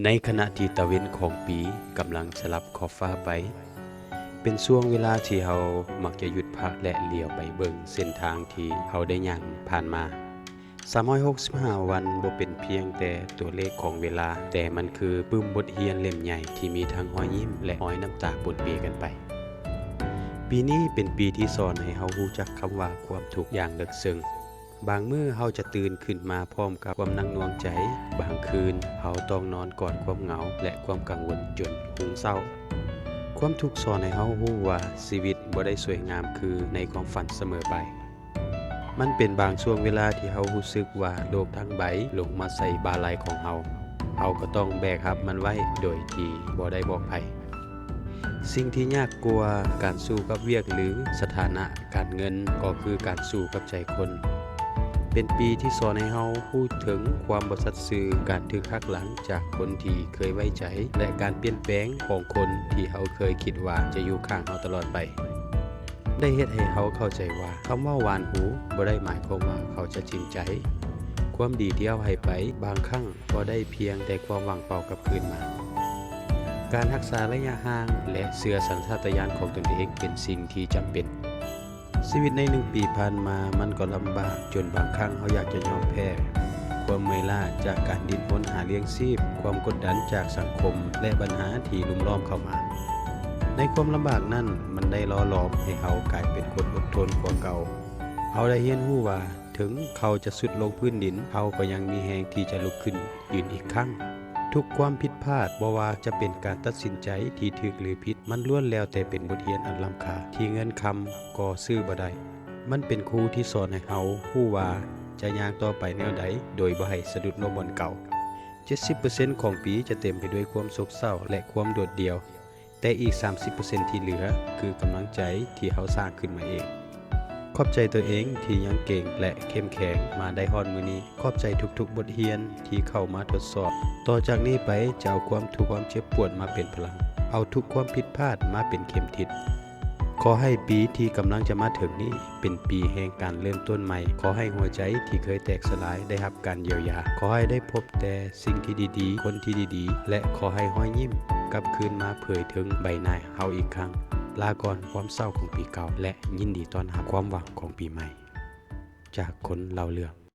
ໃນຂະນະທີ່ຕາເວັນຂອງປີກຳລັງສະຫຼັບຂອບຟ້າໄປ, ເປັນຊ່ວງເວລາທີ່ເຮົາມັກຈະຢຸດພັກ ແລະ ຫຼຽວໄປເບິ່ງເສັ້ນທາງທີ່ເຮົາໄດ້ຍ່າງຜ່ານມາ. ສາມຮ້ອຍຫົກສິບຫ້າວັນບໍ່ເປັນພຽງແຕ່ຕົວເລກຂອງເວລາ, ແຕ່ມັນຄືປຶ້ມບົດຮຽນເຫຼັ້ມໃຫຍ່ທີ່ມີທັງຮອຍຍິ້ມ ແລະ ຮອຍນ້ຳຕາປົນເປກັນໄປ. ປີນີ້ເປັນປີທີ່ສອນໃຫ້ເຮົາຮູ້ຈັກຄຳວ່າຄວາມທຸກຢ່າງເລິກເຊິ່ງ. ບາງມື້ເຮົາຈະຕື່ນຂຶ້ນມາພ້ອມກັບຄວາມໜັກໜ່ວງໃຈ, ບາງຄືນເຮົາຕ້ອງນອນກອດຄວາມເຫງົາ ແລະ ຄວາມກັງວົນຈົນຮຸ່ງເຊົ້າ. ຄວາມທຸກສອນໃຫ້ເຮົາຮູ້ວ່າຊີວິດບໍ່ໄດ້ສວຍງາມຄືໃນຄວາມຝັນສະເໝີໄປ. ມັນເປັນບາງຊ່ວງເວລາທີ່ເຮົາຮູ້ສຶກວ່າໂລກທັງໃບລົງມາໃສ່ບ່າໄຫຼ່ຂອງເຮົາ, ເຮົາກໍຕ້ອງແບກຮັບມັນໄວ້ໂດຍທີ່ບໍ່ໄດ້ບອກໃຜ. ສິ່ງທີ່ຍາກກວ່າການສູ້ກັບວຽກ ຫຼື ສະຖານະການເງິນ ກໍຄືການສູ້ກັບໃຈຄົນ. ເປັນປີທີ່ສອນໃຫ້ເຮົາຮູ້ເຖິງຄວາມບໍ່ສັດຊື່, ການຖືກຫັກຫຼັງຈາກຄົນທີ່ເຄີຍໄວ້ໃຈ ແລະ ການປ່ຽນແປງຂອງຄົນທີ່ເຮົາເຄີຍຄິດວ່າຈະຢູ່ຂ້າງເຮົາຕະຫຼອດໄປ. ໄດ້ເຮັດໃຫ້ເຮົາເຂົ້າໃຈວ່າຄຳເວົ້າຫວານຫູບໍ່ໄດ້ໝາຍຄວາມວ່າເຂົາຈະຈິງໃຈ. ຄວາມດີທີ່ເຮົາໃຫ້ໄປບາງຄັ້ງກໍໄດ້ພຽງແຕ່ຄວາມຫວ່າງເປົ່າກັບຄືນມາ. ການຮັກສາໄລຍະຫ່າງ ແລະ ເຊື່ອສັນຊາດຕະຍານຂອງຕົນເອງເປັນສິ່ງທີ່ຈຳເປັນ. ຊີວິດໃນໜຶ່ງປີຜ່ານມາມັນກໍລຳບາກຈົນບາງຄັ້ງເຮົາຢາກຈະຍອມແພ້. ຄວາມເມື່ອຍລ້າຈາກການດີ້ນຮົນຫາລ້ຽງຊີບ, ຄວາມກົດດັນຈາກສັງຄົມ ແລະ ບັນຫາທີ່ລຸມລ້ອມເຂົ້າມາ. ໃນຄວາມລຳບາກນັ້ນ, ມັນໄດ້ຫຼໍ່ຫຼອມໃຫ້ເຮົາກາຍເປັນຄົນອົດທົນກວ່າເກົ່າ. ເຮົາໄດ້ຮຽນຮູ້ວ່າ ເຖິງເຂົາຈະຊຸດລົງພື້ນດິນ, ເຮົາກໍຍັງມີແຮງທີ່ຈະລຸກຂຶ້ນຢືນອີກຄັ້ງ. ທຸກຄວາມຜິດພາດ, ບໍ່ວ່າຈະເປັນການຕັດສິນໃຈທີ່ຖືກ ຫຼື ຜິດ, ມັນລ້ວນແລ້ວແຕ່ເປັນບົດຮຽນອັນລ້ຳຄ່າ ທີ່ເງິນຄຳກໍຊື້ບໍ່ໄດ້. ມັນເປັນຄູທີ່ສອນໃຫ້ເຮົາຮູ້ວ່າຈະຍ່າງຕໍ່ໄປແນວໃດໂດຍບໍ່ໃຫ້ສະດຸດລົງບ່ອນເກົ່າ. ເຈັດສິບເປີເຊັນຂອງປີຈະເຕັມໄປດ້ວຍຄວາມໂສກເສົ້າ ແລະ ຄວາມໂດດດ່ຽວ, ແຕ່ອີກສາມສິບເປີເຊັນທີ່ເຫຼືອຄືກຳລັງໃຈທີ່ເຮົາສ້າງຂຶ້ນມາເອງ. ຂອບໃຈຕົວເອງທີ່ຍັງເກັ່ງ ແລະ ເຂັ້ມແຂງມາໄດ້ຮອດມື້ນີ້. ຂອບໃຈທຸກໆບົດຮຽນທີ່ເຂົ້າມາທົດສອບ. ຕໍ່ຈາກນີ້ໄປຈະເອົາຄວາມທຸກ, ຄວາມເຈັບປວດມາເປັນພະລັງ, ເອົາທຸກຄວາມຜິດພາດມາເປັນເຂັມທິດ. ຂໍໃຫ້ປີທີ່ກຳລັງຈະມາເຖິງນີ້ເປັນປີແຫ່ງການເລີ່ມຕົ້ນໃໝ່. ຂໍໃຫ້ຫົວໃຈທີ່ເຄີຍແຕກສະຫຼາຍໄດ້ຮັບການຢຽວຢາ. ຂໍໃຫ້ໄດ້ພົບແຕ່ ສິ່ງທີ່ດີໆ, ຄົນທີ່ດີໆ ແລະ ຂໍໃຫ້ຮອຍຍິ້ມກັບຄືນມາເຜີຍເຖິງໃບໜ້າເຮົາອີກຄັ້ງ. ລາກ່ອນຄວາມເສົ້າຂອງປີເກົ່າ ແລະ ຍິນດີຕ້ອນຮັບຄວາມຫວັງຂອງປີໃໝ່. ຈາກຄົນເລົ່າເລື່ອງ.